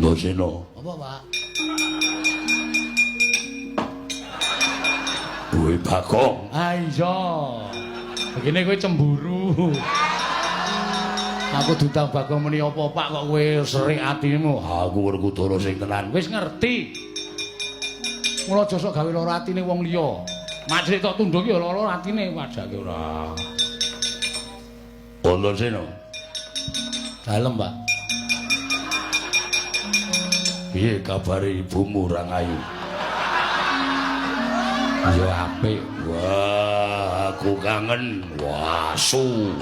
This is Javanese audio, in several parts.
Antasena. Apa, Pak? Duwe Bagong. Ah iya. Begini kowe cemburu. Aku diundang Bagong muni apa, Pak, kok kowe serik atimu? Aku Werkudara sing tenan. Wis ngerti. Mula aja sok gawe lara atine wong liya. Mak cilik tok tunduk ya lara atine wajake ora. Antasena. Dalem, Pak. Piye kabare ibumu Rangayu? Ya apik. Wah, aku kangen. Wah, su.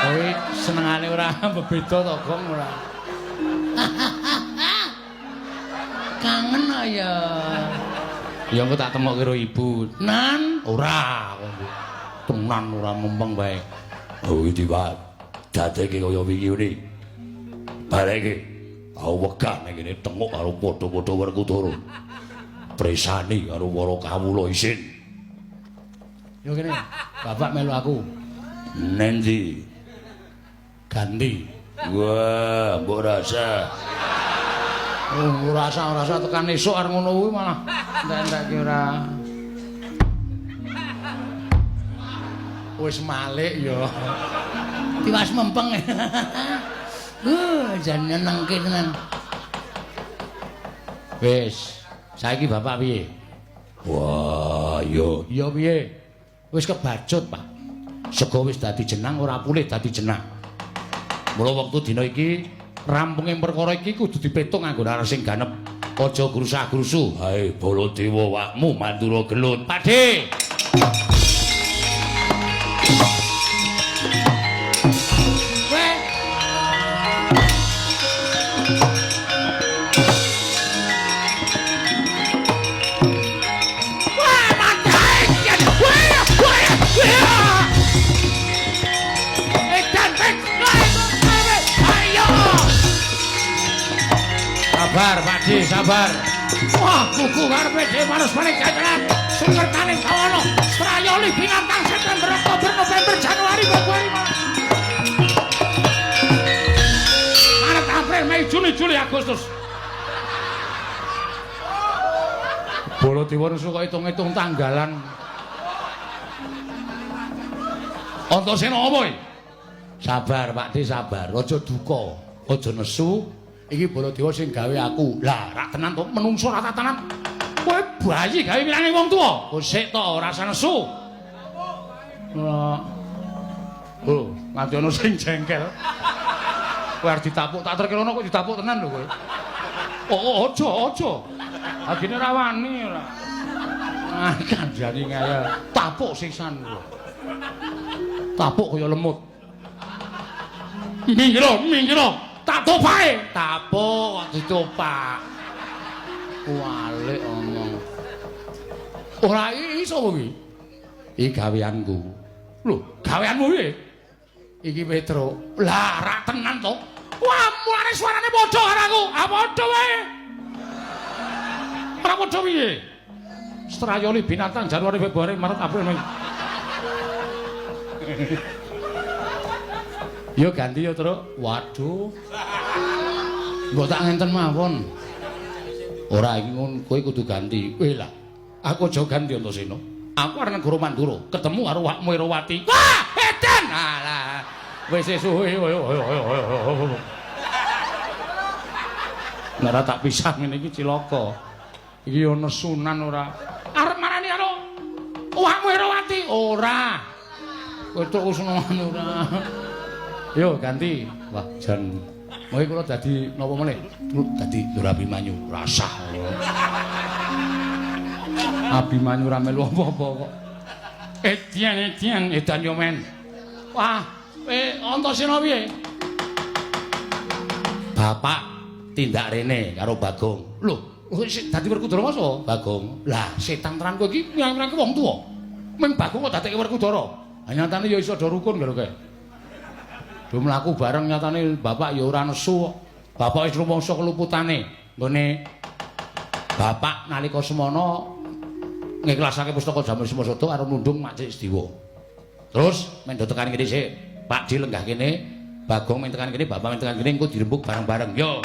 Kowe senengane ora bebeda to, Gong, ora? Kangen ya. Ya engko tak temok karo ibu. Nan, ora. Tenan ora mempeng bae. Oh, iki Pak. Dadeke kaya wingi ngene. Bareke aku wegah ning kene tengok karo padha-padha Werkudara. Presani karo para kawula isin. Yo kene, bapak melu aku. Nendi? Ganti. Wah, mbok rasa. Oh, ora rasa tekan esuk arep ngono kuwi malah entek-entekke ora. Wis malik ya. Tiwas mempeng. Jan nyenengke tenan. Wis, saiki bapak piye? Wah, yo. Ya piye? Wis kebacut, Pak. Sego wis dadi jenang ora pulih dadi jenang. Mula wektu dina iki rampunge perkara iki kudu dipetung nganggo nalar sing ganep. Aja grusah-grusu. Hae Baladewa wakmu Mandura gelut. Pakde. Weh. Wah, mantap. Wah, wah, wah. Edan, weh. Ayo. Sabar, Pakde, sabar. Wah, kuku karepe dhewe manus paling jajaran. Sungertaning kawono, Strayoli binatang September, Oktober, November, Januari, Februari, Maret, April, Mei, Juni, Juli, Agustus. Baladewa nesu kok hitung-hitung tanggalan. Antasena apa iki? Sabar, Pakde, sabar. Aja duka, aja nesu. Iki Baladewa sing gawe aku. Lah, rak tenan to, menungso ora tenan. Kowe bayi gawe milange wong tuwa. Kok sik to ora usah nesu. Ora. Oh, nganti ana sing jengkel. Kowe arep ditapuk, tak terkira kok ditapuk tenan lho kowe. Oh, aja, aja. Agene ora wani ora. Ah, kandhani ngayal. Tapuk sisan lho. Tapuk kaya lemut. Minggir, minggir. Tak topake. Tapuk kok ditopak. Walik omong. Ora iso kuwi. Iki gaweanku. Lho, gaweanmu piye? Iki Petro. Lah, rak tenan to. Wah, mulane suarane padha karo aku. Ah, padha wae. Ora padha piye? Strayoli binatang Januari, Februari, Maret, April, Mei. Yo ganti yo, Truk. Waduh. Mbok tak ngenten mawon. Ora iki ngono, kowe kudu ganti. Weh lah. Aku aja ganti Antasena. Aku arep negara Mandura, ketemu karo Wakmu Irawati. Wah, edan. Alah. Wis suwe. Nek ora tak pisah ngene iki cilaka. Iki yo nesunan ora. Arep marani karo Wakmu Irawati. Ora. Kowe tok senengane ora. Yo ganti. Wah, jan mengke kula dadi napa meneh? Dadi Lur Abimanyu. Rasah. Abimanyu ora melu apa-apa kok. Edian, edian, edan yo men. Wah, Antasena piye? Bapak tindak rene karo Bagong. Lho, wis dadi Werkudara masa Bagong? Lah, setan tenan kowe iki mirang-mirangke wong tuwa. Ming Bagong kok dadekke Werkudara. Ha nyatane ya iso do rukun lho kae. Do mlaku bareng nyatane bapak ya ora nesu kok. Bapak wis rumangsa keluputane nggone bapak nalika semono ngikhlasake pustaka Jamur Sumosada karo nundung Mak Cik Sediwa. Terus mendo tekan kene sik, Pak Di lenggah kene. Bagong ming tekan kene, bapak ming tekan kene engko dirembug bareng-bareng. Yo.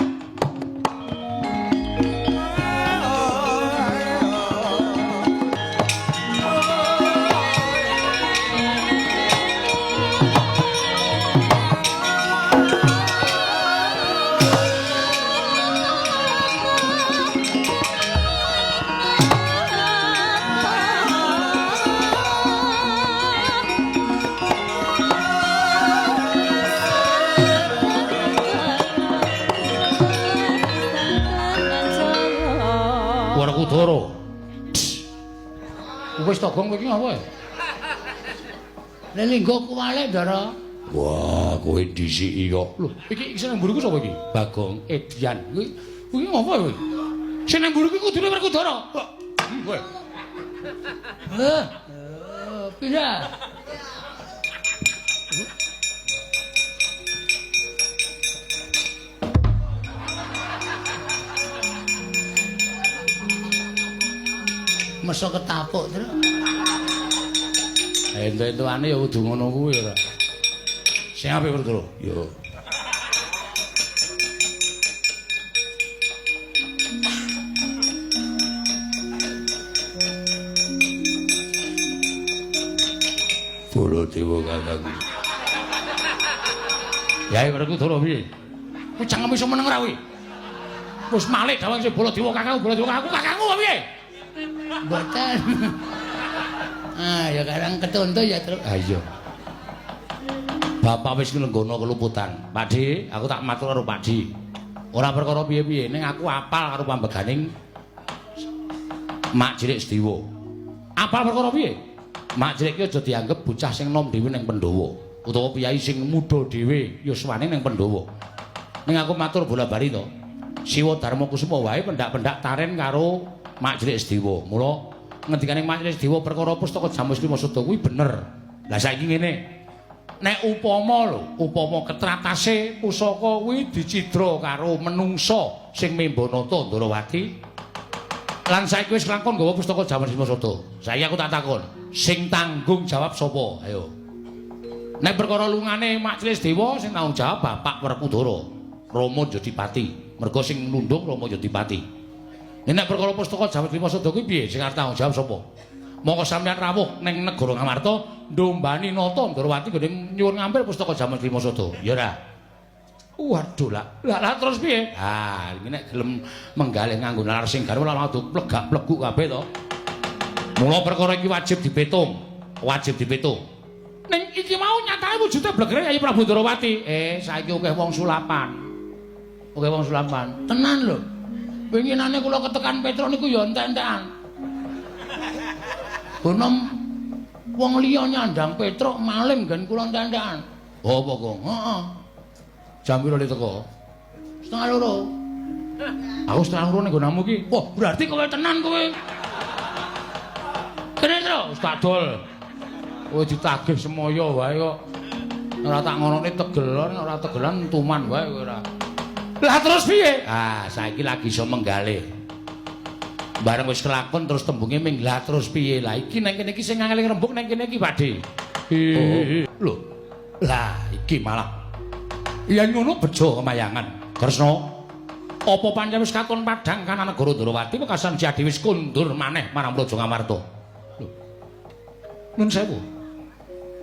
Werkudara. Wis to gong kowe iki apa ya? Lelinggo kuwalik, Ndara. Wah, kowe dhisiki kok. Lho, iki sing nang mburiku sapa iki? Bagong Edian. Kuwi kuwi ngapa kowe? Sing nang mburiku kudune Werkudara. Kowe. Heh. Pindah. Meso ketapuk terus. Entuk-entukane ya kudu ngono kuwi ora. Sing apik Werkudara. Yo. Baladewa kakangku. Yai Werkudara piye? Kowe cangkem iso meneng ora kowe? Wis malik dawang sing Baladewa kakangku, Baladewa kakangku, kakangku piye? Mboten. Ah, ya karang ketonto ya terus. Ah iya. Bapak wis nglenggono keluputan. Pakde, aku tak matur karo Pakde. Ora perkara piye-piye, ning aku apal karo pambeganing Mak Cilik Sediwa. Apal perkara piye? Mak Cilik ki aja dianggep bocah sing nom dhewe ning Pandhawa utawa piyai sing muda dhewe yuswane ning Pandhawa. Ning aku matur bola-bali to. Siwa Darma Kusuma wae pendak-pendak taren karo Mak Cilik Sediwa. Mula ngendikane Mak Cilik Sediwa perkara pustaka Jamus Lima Sada kuwi bener. Lah saiki ngene. Nek upama lho, upama ketratase pusaka kuwi dicidra karo menungsa sing membanata Ndrawati. Lan saiki wis kelakon nggawa pustaka Jamus Lima Sada. Saiki aku tak takon, sing tanggung jawab sapa? Ayo. Nek perkara lungane Mak Cilik Sediwa sing tanggung jawab Bapak Werkudara, Rama Jodipati. Mergo sing nundung Rama Jodipati. Nek perkara pustaka Jamus Lima Sada kuwi piye sing arep tanggung jawab sapa? Monggo sampeyan rawuh ning negara Ngamarta ndombani nata Ndrawati nggone nyuwun ngambil pustaka Jamus Lima Sada. Ya ora? Waduh lah. Lah terus piye? Ah, iki nek gelem menggalih nganggo nalar sing garwa lalu plegak-pleguk kabeh to. Mula perkara iki wajib dipetung. Wajib dipetung. Ning iki mau nyatane wujude blegere Yayi Prabu Ndrawati. Saiki akeh wong sulapan. Akeh wong sulapan. Tenan lho. Winginane kula ketekan Petruk niku ya entek-entekan. Bonom wong liya nyandang Petruk maling nggen kula entek-entekan. Oh, apa kok? Heeh. Jam piro le teko? 1:30. Aku 1:30 ning nggonamu iki. Wah, berarti kowe tenan kowe. Kene, Tru, wis tak dol. Kowe ditagih semoyo wae kok. Ora tak ngonone tegelan, ora tegelan tuman wae kowe ora. Lah terus piye? Ah, saiki lagi iso menggalih. Bareng wis kelakon terus tembunge ming lah terus piye? Lah iki nang kene iki sing angel rembug nang kene iki, Pakde. Lho. Lah iki malah yen ngono bejo kemayangan. Kresna, apa pancen wis katon padhang kanan negara Ndrawati wekasan Siadi wis kondur maneh marang Praja Ngamarta. Lho. Nun sewu.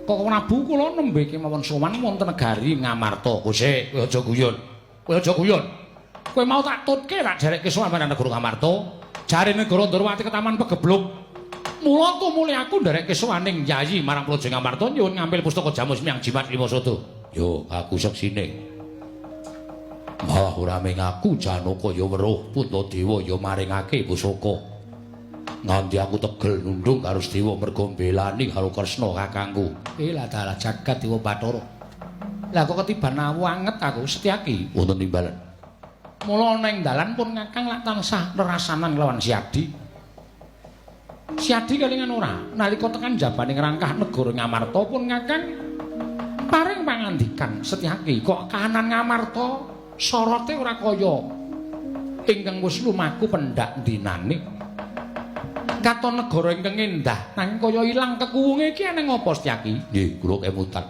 Kok Prabu kula nembe kemawon sowan wonten negari Ngamarta. Kosek, kowe aja guyon. Kowe aja guyon. Kowe mau tak tutke tak jarekke sowan marang negara Ngamarta. Jare negara Ndrawati ketaman pegebluk. Mula tumuli aku nderekke sowan ning Yayi marang Praja Ngamarta nyuwun ngambil pustaka Jamus Miang Jimat Lima Sada. Yo, aku seksine. Malah ora mung aku Janaka ya weruh Puntadewa ya maringake pusaka. Nganti aku tegel nundung karo Sedewa mergo mbelani karo Kresna kakangku. Lah dalah jagat Dewa Bathara. Lah kok ketiban awu anget aku Setyaki wonten timbalan. Mula ning dalan pun kakang lak tansah nerasanan lawan Siadi. Siadi kelingan ora nalika tekan jabaning rangkah negara Ngamarta pun kakang paring pangandikan Setyaki kok kahanan Ngamarta sorote ora kaya ingkang wis lumaku pendak dinane. Katon negara ingkang endah nanging kaya ilang kekuwunge iki eneng apa Setyaki? Nggih, kula kemutan.